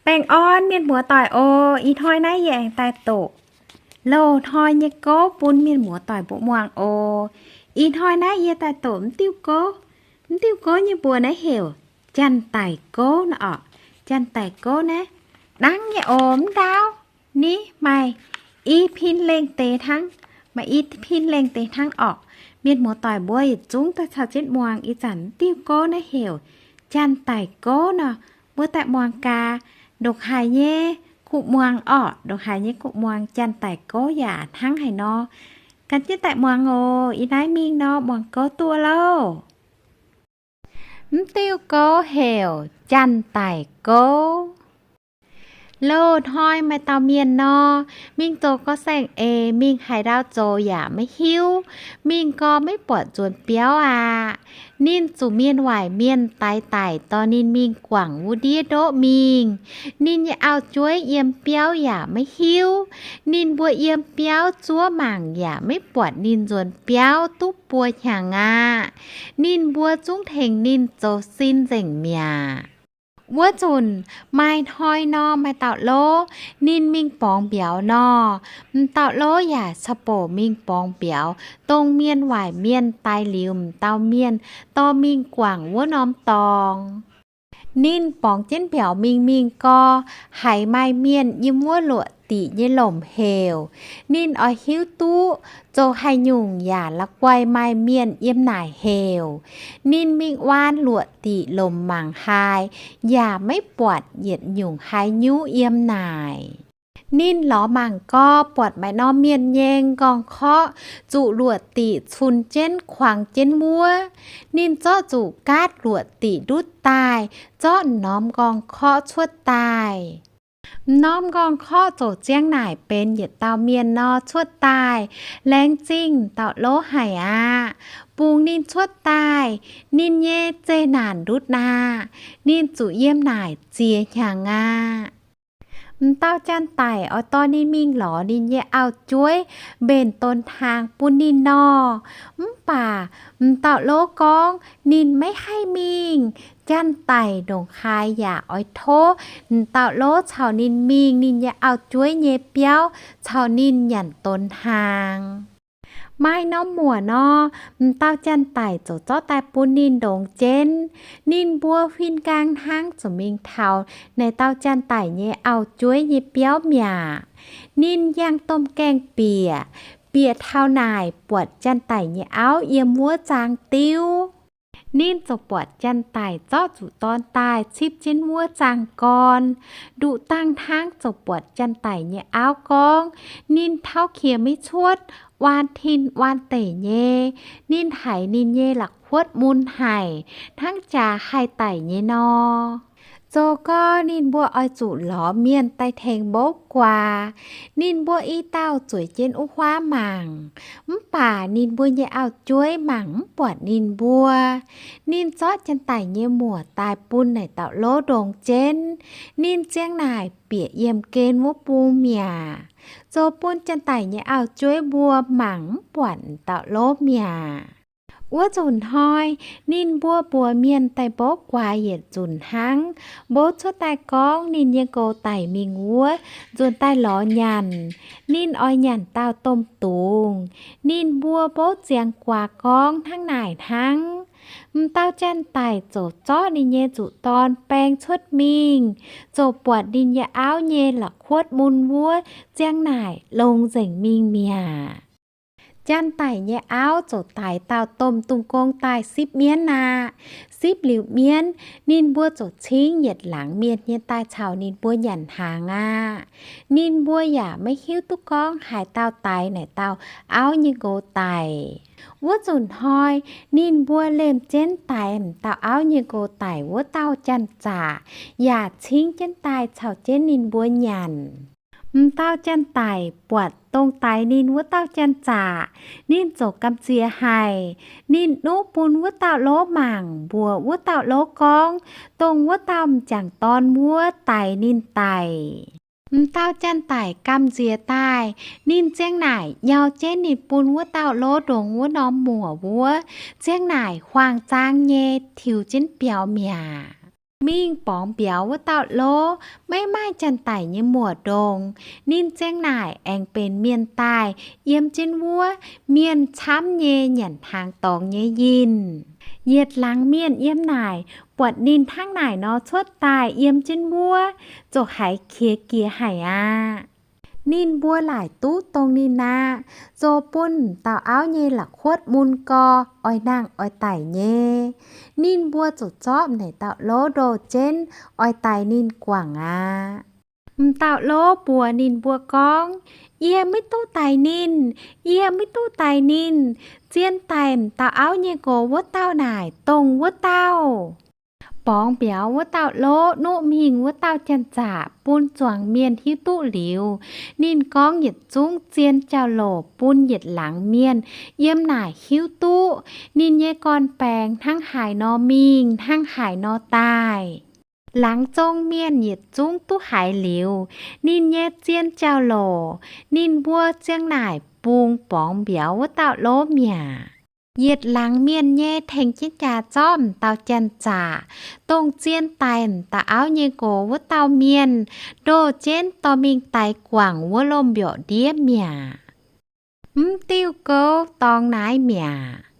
Baengh orn mienh muoz-doic oc. Ih hnoi naaiv yie aengx daaih doqc loz-hnoi nyei gouv bun mienh muoz-doic mbuo muangx oc. Ih hnoi naaiv yie daaih doqc mv diuh gouv. Mv diuh gouv nyei mbuox naaiv heuc Janx-Daic Gouv nor orqc. Janx-Daic Gouv naaiv dangv nyei oc. Mv ndaauv ni maaih i pin lengh deix hnangv, maaih i pin lengh deix hnangv orqc. Mienh muoz-doic mbuo yietc zungv daaih caux jienv muangx ih zanc mv diuh gouv naaiv heuc Janx-Daic Gouv nor. Mbuo daaih muangx gaax, ndongc haaix nyei kuv muangx orqc, ndongc haaix nyei kuv muangx Janx-Daic Gouv yaac hnangv haaix nor. Gan jienv daaih muangx oc. Ih naaiv mingh nor muangx gouv duqv loh. Mv diuh gouv heuc Janx-Daic Gouv. Loz-hnoi maaih dauh mienh nor, mingh zoux gorv saeng eix, mingh haaix ndau zoux yaac maiv hiuv, mingh gorx maiv buatc nzuonx biauv aqv. Ninh zuqc mienh waaic mienh daix daic dorh ninh mingh guangc wuov ndiev ndoqv mingh. Ninh nyei auv-jueiv yiem biauv yaac maiv hiuv. Ninh mbuo yiem biauv zuov mangc yaac maiv buatc ninh nzuonx biauv duqv buo hnyangx aqv. Ninh mbuo zungv tengx ninh zoux sin nzengc mi'aqv. Wuov nzunc maaih hnoi nor, maaih dauh lov, ninh mingh borngz mbiauz nor. M'dauh lov yaac caux bouc mingh borngz mbiauz, dongh mienh waaic mienh daix liuz m'dauh mienh dorh mingh guangc wuov norm dorngx. Ninh borngz jienv mbiauz mingh mingh gorx, haiz maaih mienh yiem wuov luoqc diqc nyei lomc heuc. Ninh oix hiuv duqv zoux haaix nyungc yaac la'guaih maaih mienh yiem naaic heuc. Ninh mingh waan luoqc diqc lomc mangc haaix, yaac maiv buatc yietc nyungc haaix nyungc yiem naaic. Ninh lorz mangc gorx, buatc maaih norm mienh nyei nqorngv-korqv zuqc luoqc diqc cun jienv kuangx jienv wuov. Ninh zorqv zuqc gaatv luoqc diqc ndutv daaih, zorqv norm nqorngv-korqv cuotv daaih. M'norm nqorngv-korqv ziouc ziang naaic benx yietc dauh mienh nor cuotv daaih. Laengz zingh dauh lov haic aqv. Bungx ninh cuotv daaih, ninh nyei zeqc naanc ndutv aqv. Ninh zuqc yiem naaic ziex hnyangx aqv. M'dauh janx-daic oix dorh ninh mingh lorz ninh nyei auv-jueiv mbenc donx hnaangx bun ninh nor. Mv baac m'dauh lov gorngv ninh maiv haih mingh. Janx-daic ndongc haaix yaac oix tov m'dauh lov caux ninh mingh ninh nyei auv-jueiv nyei biauv caux ninh nyanc donx hnaangx. Maaih norm muoc nor, m'dauh janx-daic ziouc zorqv daaih bun ninh ndongx jienv. Ninh mbuo huin nqaang hnangv ziouc mingh taux naaic dauh janx-daic nyei auv-jueiv nyei biauv mi'aqv. Ninh yangh domh gaengh bieqc, bieqc taux naaic buatc janx-daic nyei auv yiem wuov zaang diuv. Ninh ziouc buatc janx-daic zorqv zuqc dorn daaih cipv jienv wuov zaang gorn. Nduqc dangh hnangv ziouc buatc janx-daic nyei auv gorngv, ninh tauv qiex maiv cuotv, waan tin waan deic nyei. Ninh haiz ninh nyei la'kuotv mun haic, hnangv jaax haih daic nyei nor. Zoux gau ninh mbuo oix zuqc lorz mienh daaih tengx mbouv guaax. Ninh mbuo i dauh zueiz jienv wuov huaav mangc, mv baac ninh mbuo nyei auv-jueiv mangc mv buatc ninh mbuo. Ninh zorqv janx-daic nyei muoc daaih bun naaic dauh lov ndongx jienv. Ninh ziang naaic bieqc yiemh gen wuov bung mi'aqv, zoux bun janx-daic nyei auv-jueiv mbuo mangc mv buatc dauh lov mi'aqv. Wuov nzunc hnoi, ninh mbuo mbuox mienh daaih mbouv guaax yietc nzunc hnangv. Mbouv cuotv daaih gorngv ninh nyei nqox daic mingh wuov, nzuonx daaih lorz nyanc. Ninh oix nyanc dauh domh dungz. Ninh mbuo mbouv ziangx guaax gorngv hnangv naaic hnangv. M'dauh janx-daic ziouc zorqv ninh nyei zuqc dorn baeng cuotv mingh, ziouc buatc ninh nyei auv nyei la'kuotv mun wuov ziang naaic longx nzengc mingh mi'aqv. Janx-daic nyei auv ziouc daix dauh domh dungz gong daaih sipv mienv aqv. Sipv liuz mienv, ninh mbuo ziouc cingv yietc laangz mienh nyei daaih caux ninh mbuo nyanc hnaangx aqv. Ninh mbuo yaac maiv hiuv duqv gorngv haaix dauh daix naaic dauh auv nyei nqox daic. Wuov nzunc hnoi, ninh mbuo lemh jienv daix m'dauh auv nyei nqox daic wuov dauh janx-zaqc yaac cingv jienv daaih caux jienv ninh mbuo nyanc. M'dauh janx-daic buatc dongh daix ninh wuov dauh janx-zaqc, ninh ziouc gamh nziex haic. Ninh nuqv bun wuov dauh lov mangc, mbuox wuov dauh lov gorngv, dongh wuov dauh m'jangc dorn wuov daix ninh daic. M'dauh janx-daic gamh nziex daaih, ninh ziang naaic nyau jienv ninh bun wuov dauh lov ndongx wuov norm muoc wuov, ziang naaic huaang-zaang nyei tiux jienv biaux mi'aqv. Mingh borngz mbiauz wuov dauh lov, maiv maaih janx-daic nyei muoc-ndongx. Ninh ziang naaic aengx benx mienh daaih yiem jienv wuov mienh camv nyei nyanc hnaangx dorngx nyei yinh. Yietc laangz mienh yiem naaic buatc ninh hnangv naaic nor cuotv daaih yiem jienv wuov, ziouc haiz qiex jiez haic aqv. Ninh mbuo laaic duqv dongh ninh aqv, zoux bun m'dauh auv nyei la'kuotv mun gorx oix nangh oix daic nyei. Ninh mbuo ziouc zorqv m'dauh lov ndoh jienv oix daix ninh guangc aqv. M'dauh lov mbuox ninh mbuo gorngv, Yie maiv duqv daix ninh. Yie maiv duqv daix ninh. Zien daic m'dauh auv nyei nqox wuov dauh naaic dongh wuov dauh. Borngz mbiauz wuov dauh lov nuqv mingh wuov dauh janx-zaqc bun zuangx mienh hiuv duqv liuz, ninh gorngv yietc zungv zien jauv-louc bun yietc laangz mienh yiem naaic hiuv duqv ninh nyei gorn-baengx hnangv haaix nor mingh, hnangv haaix nor daaih. Laangz zong mienh yietc zungv duqv haiz liuz ninh nyei zien jauv-louc, ninh mbuo ziang naaic bungx borngz mbiauz wuov dauh lov mi'aqv. Yietc laangz mienh nyei tengx jienv jaax zorqv m'dauh janx-zaqc, dongh zien daic m'dauh auv nyei nqox wuov dauh mienh, ndoh jienv dorh mingh daix guangc wuov lomh mbiorqc ndiev mi'aqv. Mv diuh gouv dorngx naaiv mi'aqv.